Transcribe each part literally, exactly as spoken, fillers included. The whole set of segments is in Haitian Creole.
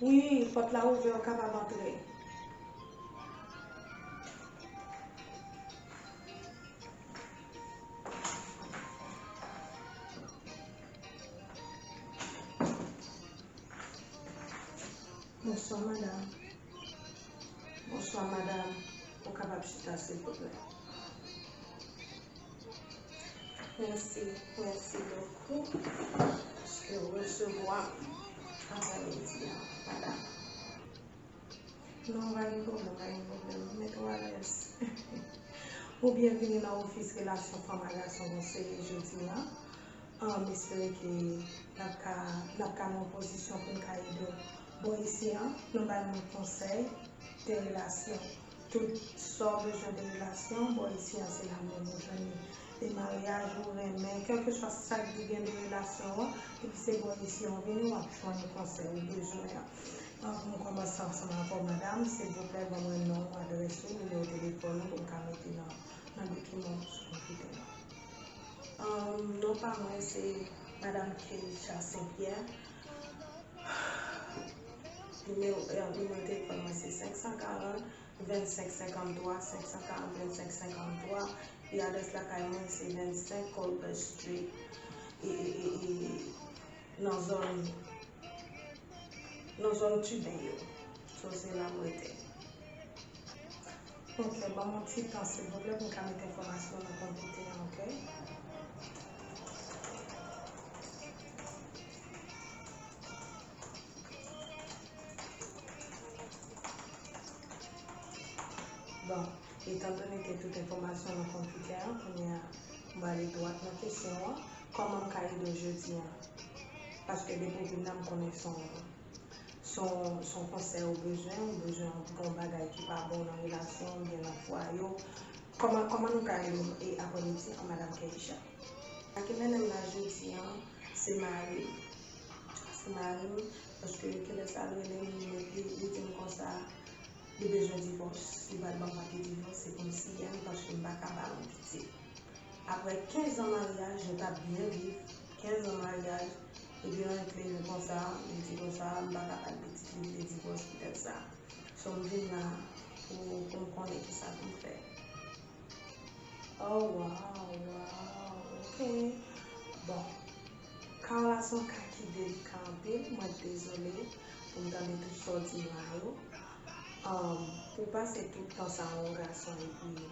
Wi, pòt la ouvè, ou kapab antre. Bonswa, madanm. Bonswa, madanm. Ou kapab chita, silvouplè? Mèsi, mèsi bokou, paske w resevwa m aprèmidi a, madanm. Non, pa gen pwoblèm, pa gen pwoblèm. Mete w alèz. Ou byenvini nan Ofis Relasyon Fanm a Gason Konseye jodi a. Ah, m espere ke n ap ka, n ap ka nan yon pozisyon pou n ka ede w. Bò isi a, nou bay moun konsèy de relasyon. Tout sa w bezwen de relasyon, bò isi a, se la menm ou jwenn li. De maryaj ou renmen, kèlkeswa sa k gen de relasyon an, depi se bò isi a w vini, w ap jwenn konsèy ou bezwen an. Anvan m kòmanse ansanm avè w, madanm, silvouplè, ban mwen non w, adrès ou, nimewo telefòn ou pou m ka mete nan, nan dokiman w sou konpitè a. Ahn, non pa mwen se Madanm Keisha Saint Pierre. Nimewo, eh, nimewo telefòn mwen se senk san karant, vennsenk senkanntwa, senk san karant, vennsenk senkanntwa. E adrès lakay mwen se vennsenk Colbert Street. E, e, e, e, nan zòn, nan zòn Tuben yo. So, se la m rete. Ok, ban m yon ti tan, silvouplè, pou m ka mete enfòmasyon nan konpitè a, ok? Bon, etandone ke tout enfòmasyon nan konpitè a, kounye a, m ale dwat nan kesyon an, kòman m ka ede w jodi a? Paske depi w vin la, m konnen se yon, se yon, se yon konsèy ou bezwen, ou bezwen yon, yon bagay ki pa bon nan relasyon w oubyen nan fwaye w. Kòman, kòman nou ka ede w e aprèmidi an, Madanm Keisha? Sa ki mennen m la jodi a, se mari m. Se mari m, paske kilès sa l rele m, li, li, li di m konsa, li bezwen divòs, li pral ban m papye divòs, se pou m siyen l, paske m pa ka ba l yon pitit. Apre kenz an maryaj, nou t ap byen viv, kenz an maryaj, epi yon nèg leve konsa, li di konsa, m pa ka ba l pitit, li vle divòs poutèt sa. So, m vin la pou, pou m konnen kisa pou m fè. Oh, wow, wow, ok. Bon, ka w la se yon ka ki delika anpil, mwen dezole pou m tande tout sa w di m la yo. Um, pou w pase tout tan sa a yon gason epi,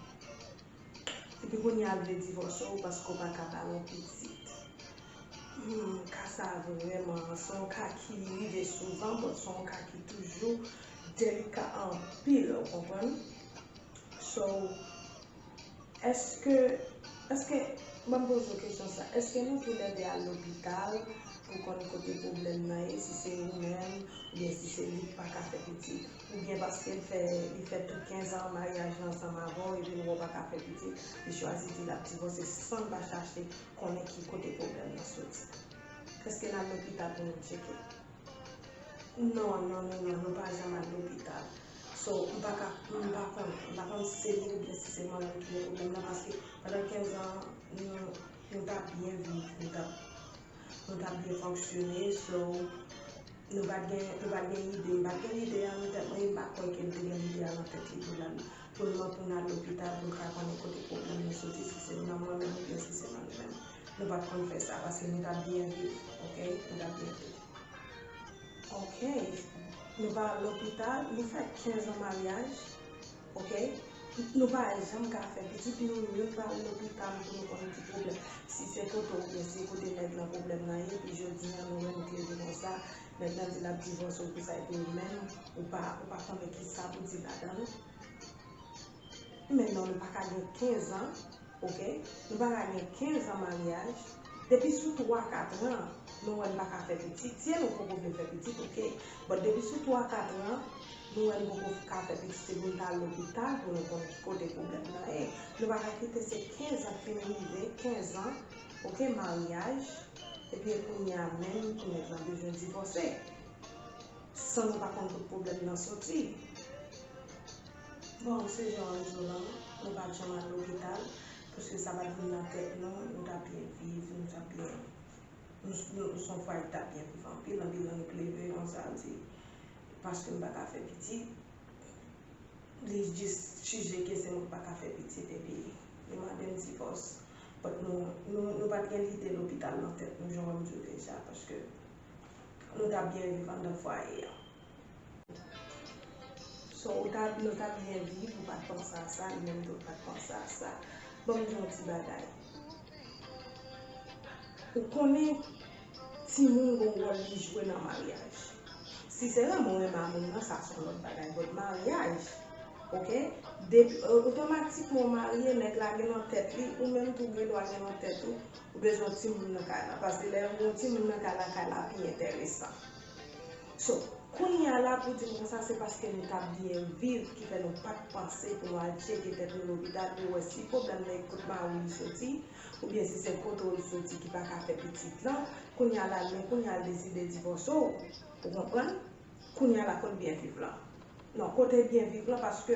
epi kounye a l vle divòse w paske w pa ka ba l yon pitit. Hmm, ka sa a vrèman, se yon ka ki rive souvan, but se yon ka ki toujou delika anpil, ou konprann? So, èske, èske, ban m poze w kesyon sa, èske nou toulède al lopital pou konnen kote pwoblèm nan ye, si se ou menm, oubyen si se li k pa ka fè pitit, oubyen paske l fè, li fè tout kenz an maryaj la ansanm avè w, epi l wè w pa ka fè pitit, li chwazi di l ap divòse san l pa chache konnen ki kote pwoblèm nan soti? Èske n al lopital pou nou tcheke? Non, non, non, non, nou pa janm al lopital. So, m pa ka, m pa konn, m pa konn si se li oubyen si se manman ki gen pwoblèm nan, paske pandan kenz an, nou, nou t ap byen viv, nou t ap, nou t ap byen fonksyone, so, nou pa t gen, nou pa t gen lide, m pa t gen lide a nan tèt mwen, e m pa kwè ke l te gen lide a nan tèt li pou l al, pou l, pou n al lopital, pou l ka konnen kote pwoblèm nan soti, si se nan mwen menm oubyen si se nan li menm. Nou pa t konn fè sa, paske nou t ap byen viv, ok? Nou t ap byen viv. Ok. Nou pa al lopital, nou fè kenz an maryaj, ok? Nou pa janm ka fè pitit, nou youn pa al lopital pou nou konn ki pwoblèm. Si se kote w oubyen se kote nèg lan pwoblèm nan ye, epi jodi a nou wè nou t leve konsa, nèg lan di l ap divòse w pou sa, epi ou menm, ou pa, ou pa konnen ki sa pou di ladan l. Men non, nou pa ka gen kenz an, ok? Nou pa ka gen kenz an maryaj. Depi sou twa, kat an, nou wè n pa ka fè pitit. Si nou poko vle fè pitit, ok. But depi sou twa, kat an, nou wè n poko ka fè pitit, se pou n ta al lopital pou nou konn ki kote pwoblèm nan ye. Nou pa ka kite se kenz an fin rive, kenz an, ok, maryaj, epi kounye a menm pou nèg lan bezwen divòse. San nou pa konn kot pwoblèm nan soti. Bon, se jan w di w lan, nou pa t janm al lopital, paske sa pa t vin nan tèt nou, nou t ap byen viv, nou t ap byen, nou, nou, nou se yon fwaye ki t ap byen viv anpil, anpil nan nou t leve konsa, di, paske m pa ka fè pitit. Li jis chije ke se mwen k pa ka fè pitit epi li mande m divòs. But nou, nou, nou pa t gen lide lopital nan tèt nou, jan w di w deja, paske nou t ap byen viv anndan fwaye a. So, ou t ap, nou t ap byen viv, ou pa t panse a sa, li menm tou l pa t panse a sa. Ban m di w yon ti bagay. Ou konnen timoun gen yon wòl li jwe nan maryaj. Si se renmen w renmen a moun nan, sa se yon lòt bagay. But maryaj, oke? Depi, otomatikman w marye, nèg la gen nan tèt li, ou menm tou gen dwa gen nan tèt ou, ou bezwen timoun nan kay la. Paske lè yon timoun nan kay la, kay la pi enteresan. So, kounye a la pou di m konsa, se paske nou t ap byen viv ki fè nou pa t panse pou nou al tcheke tèt nou lopital pou wè si pwoblèm nan e kot mari w li soti, oubyen si se kote w li soti ki pa ka fè pitit lan. Kounye a la, men kounye a l deside divòse w. Ou konprann? Kounye a la kot byen viv lan. Non, kote byen viv lan, paske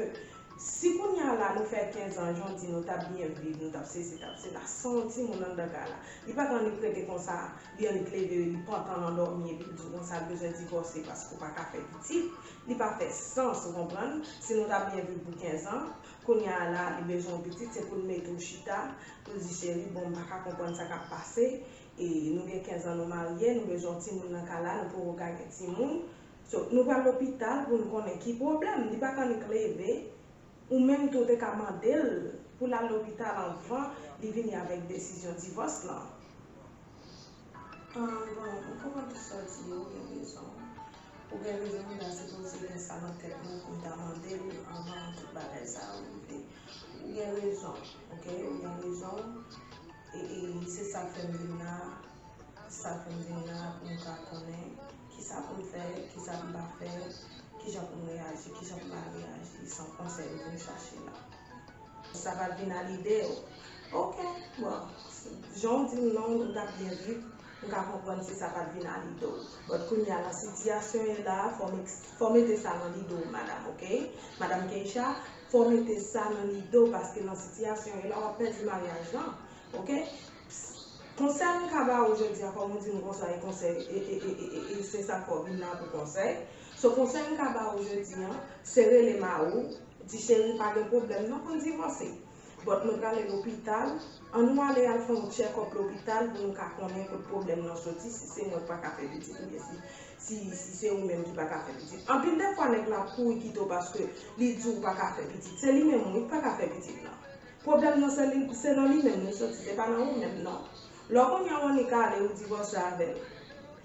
si kounye a la nou fè kenz an, jan w di nou t ap byen viv, nou t ap sesi, t ap sela, san yon timoun anndan kay la. Li pa ka annik rete konsa, li annik leve, li pantan nan dòmi, epi l di w konsa l bezwen divòse paske w pa ka fè pitit. Li pa fè sans, ou konprann? Si nou t ap byen viv pou kenz an, kounye a la, li bezwen yon pitit, se pou l mete w chita, pou l di, cheri, bon, m pa ka konprann sa k ap pase, e nou gen kenz an nou marye, nou bezwen yon timoun nan kay la, nou poko ka gen timoun. So, nou pral lopital pou n konnen ki pwoblèm. Li pa ka annik leve. Ou menm tou te ka mande l pou l al lopital anvan li vini avèk desizyon divòs lan. Ah, bon, m konprann tout sa w di yo, ou gen rezon. Ou gen rezon, nou ta sipoze gen sa nan tèt nou pou n ta mande l anvan tout bagay sa yo rive. Ou gen rezon, oke? Ou gen rezon. E, e se sa k fè m vin la. Sa fè m vin la pou m ka konnen kisa pou m fè, kisa pou m pa fè, kijan pou m reyaji, kijan pou m pa reyaji, se yon konsèy ou vin chache la. Sa pa t vin a lide w. Oke, bon, jan w di m non, nou t ap byen viv, m ka konprann si sa pa t vin a lide w. But kounye a, nan sitiyasyon ye la, fò m eks-, fò w mete sa nan lide w, madanm, oke? Madanm Keisha, fò w mete sa nan lide w, paske nan sitiyasyon ye la, w ap pèdi maryaj lan, oke? Konsèy m ka ba ou jodi a, kòm ou di m konsa, e konsèy, e, e se sa k fè w vin la pou konsèy. So, konsèy m ka ba ou jodi a, se rele mari w, di cheri, pa gen pwoblèm non pou n divòse. But nou prale lopital, ann nou ale al fè yon check-up lopital pou nou ka konnen kot pwoblèm nan soti, si se mwen k pa ka fè pitit oubyen si, si, si se ou menm ki pa ka fè pitit. Anpil de fwa, nèg la ap kouri kite w paske li di w pa ka fè pitit. Se li menm wi k pa ka fè pitit lan. Pwoblèm nan se li, se nan li menm li soti, se pa nan ou menm non. Lè w konnen w annik ale, ou divòse avè l.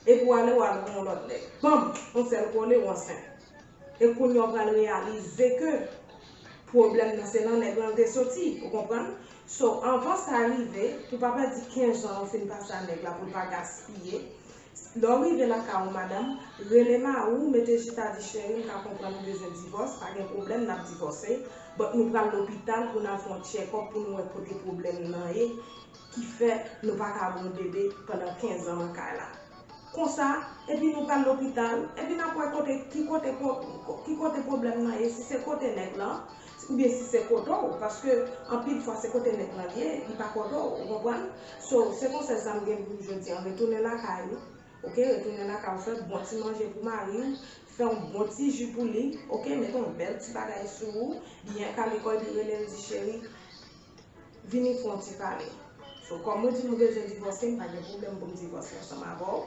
Epi w ale, w al gen yon lòt nèg. Banm, yon sèl kole, w ansent. E kounye a w pral reyalize ke pwoblèm nan se nan nèg lan l te soti, ou konprann? So, anvan sa rive, pou pa pèdi kenz an ou fin pase a nèg la, pou l pa gaspiye, lè w rive lakay ou, madanm, rele mari w, mete chita, di cheri, m ka konprann ou bezwen divòs, pa gen pwoblèm, n ap divòse, but nou pral lopital pou n al fè yon check-up pou nou wè kote pwoblèm nan ye, ki fè nou pa ka gen yon bebe pandan kenz an nan kay la. Konsa, epi nou pral lopital, epi n ap wè kote, ki kote pwo-, ki kote pwoblèm nan ye, si se kote nèg lan, oubyen si se kote w, paske anpil fwa se kote nèg lan ye, li pa kote w, ou konprann? So, se konsèy sa m gen pou w jodi an, retounen lakay ou, oke, retounen lakay ou, fè bon ti manje pou mari w, fè yon bon ti ji pou li, oke, mete yon bèl ti bagay sou ou, byen kale kò epi rele l di cheri, vini fè yon ti pale. So, kòm ou di nou bezwen divòse, m pa gen pwoblèm pou m divòse ansanm avè w.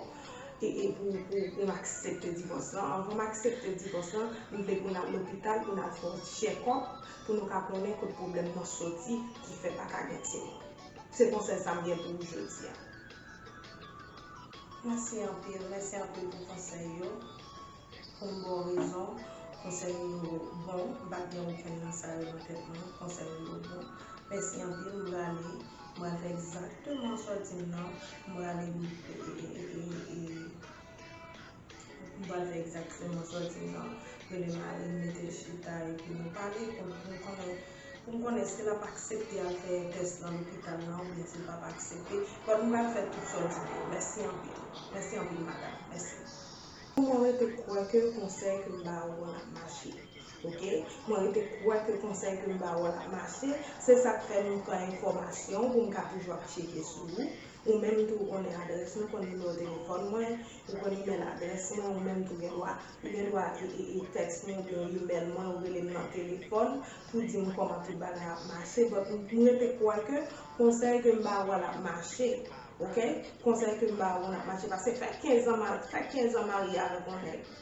E, e pou, pou, pou m aksepte divòs lan. Anvan m aksepte divòs lan, m vle pou n al lopital, pou n al fè yon check-up, pou nou ka konnen kot pwoblèm nan soti, ki fè pa ka gen timoun. Se konsèy sa m gen pou ou jodi a. Mèsi anpil, mèsi anpil pou konsèy yo. Pou m ba w rezon, konsèy ou yo bon, m pa t gen okenn nan sa yo nan tèt mwen, konsèy ou yo bon. Mèsi anpil, m prale, m pral fè egzakteman sa w di m nan, m prale, e, e, e, e, e, m pral fè egzakteman sa w di m nan, rele mari m, mete l chita, epi nou pale, pou m konnen, pou m konnen si l ap aksepte al fè tès nan lopital lan, oubyen si l p ap aksepte, but m pral fè tout sa w di m yo. Mèsi anpil, mèsi anpil, madanm, mèsi. Mwen rete kwè ke konsèy ke m ba ou an ap mache. Ok, mwen rete kwè ke konsèy ke m ba w la ap mache. Se sa k fè m pran enfòmasyon pou m ka toujou ap tcheke sou ou. Ou menm tou ou konnen adrès mwen, ou konn nimewo telefòn mwen, ou konn imèl adrès mwen, ou menm tou gen dwa, ou gen dwa e, e, e tèks mwen oubyen imèl mwen, ou rele m nan telefòn pou di m kòman tout bagay ap mache. But m rete kwè ke konsèy ke m ba w la ap mache. Ok, konsèy ke m ba w la ap mache. Paske fè kenz an, fè kenz an marye avèk yon nèg.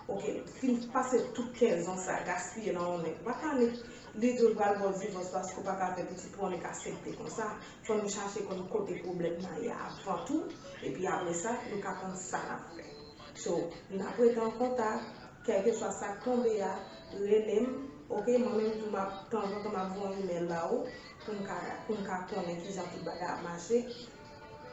Ok, fin pase tout kenz an sa gaspiye nan yon nèg. Ou pa ka annik li di w pral ba w divòs paske w pa ka fè pitit pou yon nèg aksepte konsa. Fò nou chache konn kote pwoblèm nan ye avan tou, epi apre sa, nou ka konn sa n ap fè. So, n ap rete an kontak, kèlkeswa sa k tonbe a, rele m, ok? Mwen menm tou, m ap, tanzantan, m ap voye yon imèl ba ou pou m ka, pou m ka konnen kijan tout bagay ap mache.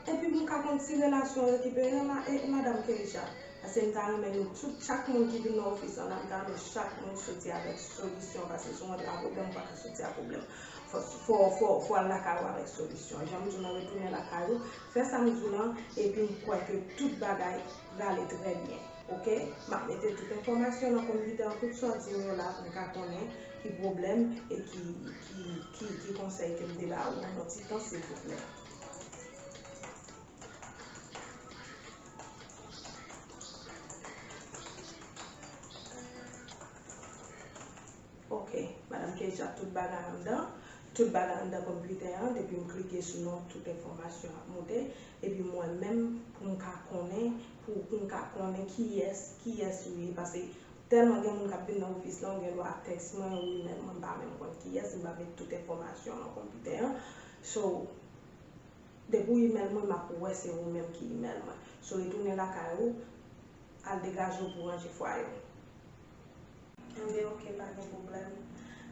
Epi pou m ka konn si relasyon an rekipere, ma, e, madanm Keisha. Paske m ta renmen nou tout, chak moun ki vin nan ofis lan, m ta renmen chak moun soti avèk solisyon, paske si w rantre a pwoblèm, ou pa ka soti a pwoblèm. Fò, fò, fò, fò al lakay ou avèk solisyon. Jan m di w nan retounen lakay ou, fè sa m di w lan, epi m kwè ke tout bagay prale trè byen. Ok? M ap mete tout enfòmasyon nan konpitè an, tout sa w di m yo la, pou m ka konnen ki pwoblèm e ki, ki, ki, ki konsèy ke m te ba ou nan yon ti tan, silvouplè. Ok, madanm Keisha, tout bagay anndan, tout bagay anndan konpitè an, depi m klike sou non, tout enfòmasyon ap moute, epi mwen menm, pou m ka konnen, pou, pou m ka konnen kiyès, kiyès ou ye, paske tèlman gen moun k ap vin nan ofis lan, ou gen dwa tèks mwen, ou imèl mwen, m pa menm konn kiyès, m pa met tout enfòmasyon nan konpitè an. So, depi w imèl mwen, m ap wè se ou menm ki imèl mwen. So, retounen lakay ou, al degaje w pou w ranje fwaye w. Ebyen, ok, pa gen pwoblèm.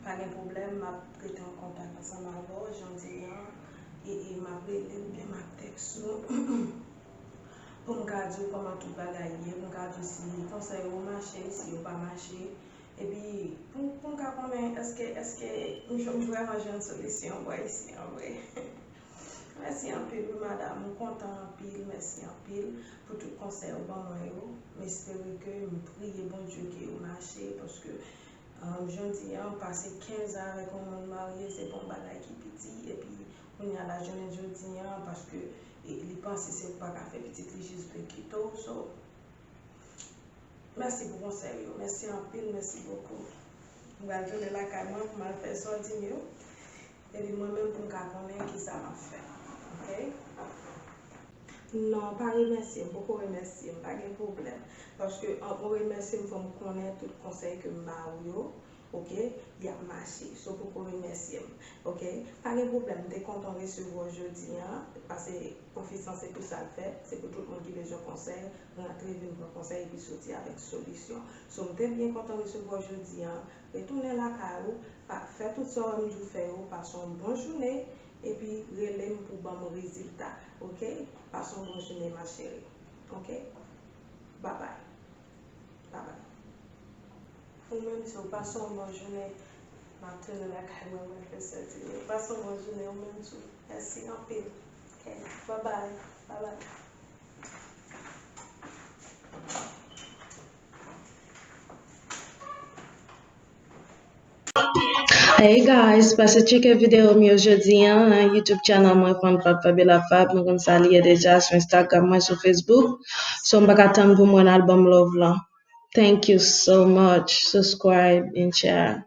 Pa gen pwoblèm, m ap rete an kontak ansanm avè w, jan w di an, e, e m ap rele w oubyen m ap tèks ou pou m ka di w kòman tout bagay ye, pou m ka di w si konsèy yo mache, si yo pa mache. Epi, pou, pou m ka konnen èske, èske m, m vrèman jwenn solisyon bò isi an vre. Mèsi anpil, wi, madanm. M kontan anpil. Mèsi anpil pou tout konsèy ou ban mwen yo. M espere ke, m priye Bondye ke yo mache, paske, um, jodi an, pase kenz an avèk yon moun marye, se pa yon bagay ki piti. Epi, kounye a la, jounen jodi an, paske, e, li panse se ou k pa ka fè pitit, li jis vle kite w. So, mèsi pou konsèy yo. Mèsi anpil, mèsi bokou. M pral tounen lakay mwen pou m al fè sa w di m yo. Epi mwen menm pou m ka konnen kisa m ap fè. Ok? Non, pa remèsye m, poko remèsye m, pa gen pwoblèm. Paske an ou remèsye m, fò m konnen tout konsèy ke m ba ou yo, ok, y ap mache. So poko remèsye m, ok? Pa gen pwoblèm, m te kontan resevwa w jodi an, paske ofis lan se pou sa l fèt, se pou tout moun ki bezwen konsèy, rantre vin pran konsèy epi soti avèk solisyon. So m te byen kontan resevwa w jodi an, retounen lakay ou, pa, fè tout sa w wè m di w fè yo, pase yon bon jounen, epi rele m pou ban m rezilta, ok? Pase yon bon jounen, ma chérie, ok? Babay. Babay. Ou menm tou, pase yon bon jounen. M ap tounen lakay mwen, mwen fè sèt minit. Pase yon bon jounen, ou menm tou. Mèsi anpil. Ok, babay. Babay. Hey guys, pase tcheke videyo m yo jodi an nan YouTube channel mwen, Fanm Fab Fabiola Fab. Nou konn sa l ye deja, sou Instagram mwen, sou Facebook. So m pa ka tann pou m wè n album Love lan. Thank you so much. Subscribe and share.